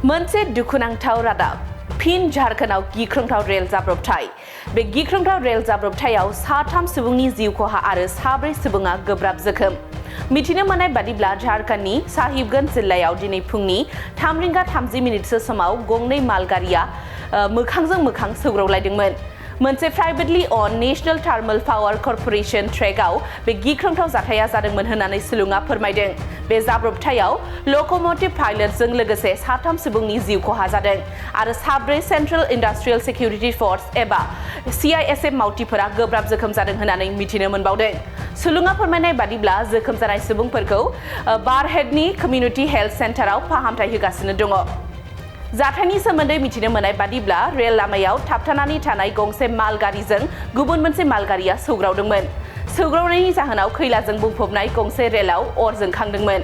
मोनसे दुखुनांथाव रादाब फिन झारखन्डआव गिख्रंथाव रेल जाब्रबथाय बे गिख्रंथाव रेल जाब्रबथायाव साथाम सुबुंनि जिउ खहा आरो साब्रै सुबुङा गोब्राब जोखोम मिथिनो मोननाय बादिब्ला झारखन्डनि साहिबगंज जिल्लायाव दिनै फुंनि 3:30 समाव गंनै मालगारिया मोखांजों मोखां सौग्रावलायदोंमोन मोनसे प्राइवेटली अन नेशनल थार्मल पावर कर्परेशन ट्रेकआव बे गिख्रंथाव जाथाया जादोंमोन होननानै सुलुङा फोरमायदों बे जाब्रबथायाव लकोमोटिव पाइलटजों लोगोसे साथाम सुबुंनि जिउ खहा जादों आरो साब्रै सेन्ट्रेल इन्डास्ट्रियेल सिकिउरिटि फोर्स एबा CISF मावथिफोरा गोब्राब जोखोम जादों होननानै मिथिनो मोनबावदों सुलुङा फोरमायनाय बादिब्ला जोखोम जानाय सुबुंफोरखौ बारहेडनि कमिउनिटि हेल्थ सेन्टाराव फाहामथाय होगासिनो दङ जाथायनि सोमोन्दै मिथिनो मोननाय बादिब्ला रेल लामायाव थाबथानानै थानाय गंसे मालगारिजों गुबुन मोनसे मालगारिया सौग्रावदोंमोन सौग्रावनायनि जाहोनाव खैलाजों बुंफबनाय गंसे रेलाव अर जोंखांदोंमोन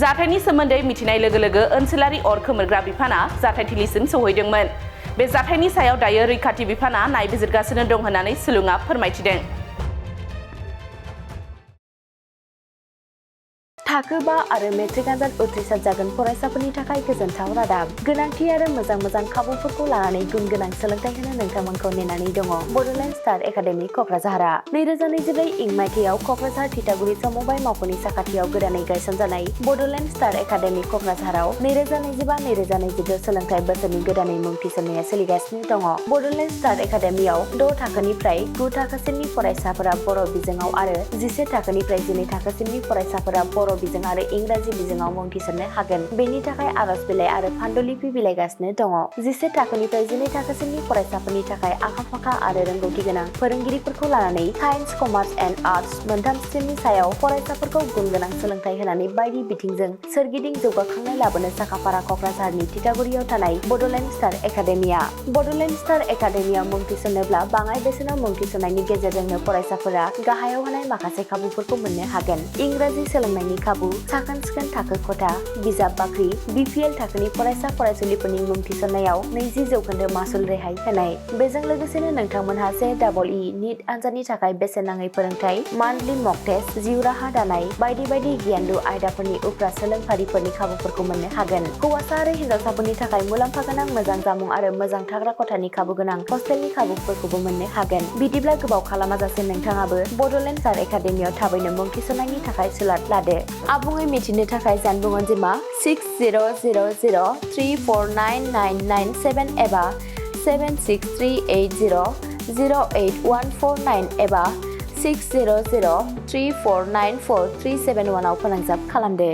जाथायनि सोमोन्दै मिथिनाय लोगो लोगो ओनसोलारि अर खोमोरग्रा बिफाना जाथायथिलिसिम सौहैदोंमोन बे जाथायनि सायाव दायो रैखाथि बिफाना नायबिजिरगासिनो दं होननानै सुलुङा फोरमायथिदों थाखो 5 आरो मेट्रिक आनजाद उथ्रिसार जागोन फरायसाफोरनि थाखाय गोजोनथाव रादाब गोनांथि आरो मोजां खाबुफोरखौ लानानै गुन गोनां सोलोंथाइ होनो नोंथांमोनखौ नेनानै दङ बड'लेण्ड स्टार एकाडेमि क'क्राझारआ 2024 इं मायथाइयाव क'क्राझार थिथागुरि समबाय मावख'नि साखाथियाव गोदानै गायसनजानाय बड'लेण्ड स्टार एकाडेमि क'क्राझाराव 2025-2026 सोलोंथाइ बोसोरनि गोदानै मुं थिसननाया सोलिगासिनो दङ बड'लेण्ड स्टार एकाडेमियाव 6 थाखोनिफ्राय 9 थाखोसिमनि फरायसाफोरा बर' बिजोङाव आरो 11 थाखोनिफ्राय 12 थाखोसिमनि फरायसाफोरा बर' बिजों आरो इंराजि बिजोङाव मुं थिसननो हागोन बेनि थाखाय आरज बिलाइ आरो फान्डुलिपि बिलाइगासिनो दङ 11 थाखोनिफ्राय 12 थाखोसिमनि फरायसाफोरनि थाखाय आखा-फाखा आरो रोंगौथि गोनां फोरोंगिरिफोरखौ लानानै साइन्स कमार्स एन्ड आर्टस मोनथाम स्ट्रिमनि सायाव फरायसाफोरखौ गुन गोनां सोलोंथाइ होनानै बायदि बिथिंजों सोरगिदिं जौगाखांनाय लाबोनो साखाफारा क'क्राझारनि थिथागुरियाव थानाय बड'लेण्ड स्टार एकाडेमिया बड'लेण्ड स्टार एकाडेमियाव मुं थिसननोब्ला बाङाय बेसेनाव मुं थिसननायनि गेजेरजोंनो फरायसाफोरा गाहायाव होनाय माखासे खाबुफोरखौ मोननो हागोन इंराजि सोलोंनायनि खाबु साखोन-सिखोन थाखो खथा बिजाब बाख्रि BPL थाखोनि फरायसा फरायसुलिफोरनि मुं थिसननायाव 20% मासुल रेहाय होनाय बेजों लोगोसेनो नोंथांमोनहा JEE नीट आनजादनि थाखाय बेसेन नाङै फोरोंथाय मान्थलि मक टेस्ट जिउ राहा दानाय बायदि गियानलु आयदाफोरनि उफ्रा सोलोंफारिफोरनि खाबुफोरखौ मोननो हागोन हौवासा आरो हिन्जावसाफोरनि थाखाय मुलाम्फा गोनां मोजां जामुं आरो मोजां थाग्रा खथानि खाबु गोनां हस्टेलनि खाबुफोरखौबो मोननो हागोन बिदिब्ला गोबाव खालामाजासे नोंथाङाबो बड'लेण्ड स्टार एकाडेमियाव थाबैनो मुं थिसननायनि थाखाय सुलाद लादो आबुङै मिथिनो थाखाय जानबुं अनजिमा 6000349997 एबा 7638008149 एबा 6003494371 आव फोनांजाब खालामदो